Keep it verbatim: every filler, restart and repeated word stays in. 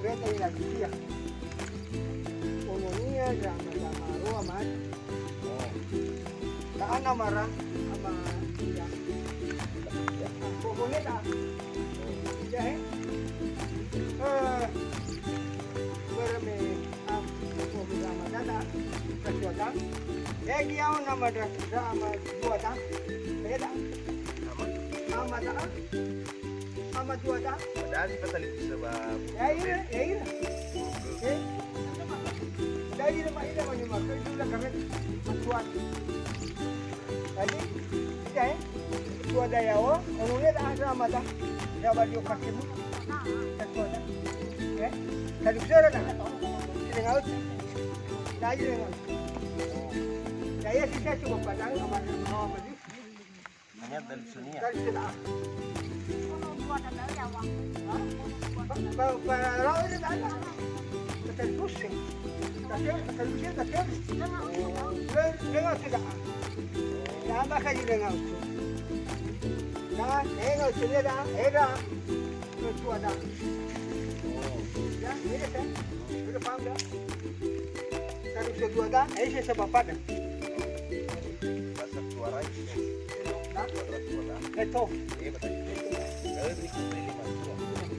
Abeta ina dia. Ononia ya mata maroa mat. Ka ana mara ama dia. Pokoknya tak. Ya, eh. Eh, bereme am, pokoknya ama dada. Kesuatan. Ya, dia nama dada ama dua tak. Beda. Ama tak. Ama dua ta? Padahal kita tali sebab. Ya, iya, ya, iya. Oke. Dari rumah ini, rumah ini, rumah ini, rumah ini. Jadi, kita, eh, dua daya, oh, orangnya dah ada ama ta. Ya, bagi operasi mu. Satu ada. Eh, tadi sudah dah. Dengan, lagi dengan. Ya, ya, sih, saya cuma padang sama, sama, sama. Hanya dari sini ya. Dari sini, ah. Ba, ba, ba, rau ini tak ada. Pesan pusing. Tapi pesan pusing, tapi. Dengar, dengar tidak, ah. Ya, apa kali dengar itu? Nah, dengar itu dia dah, eh, dah. Itu ada. Ya, ini kan. Sudah paham dah? Terus kedua dah, eh, saya sebab pada. Bahasa suara itu. Nah, suara. Itu. Iya, betul. Kalau di sini lima suara.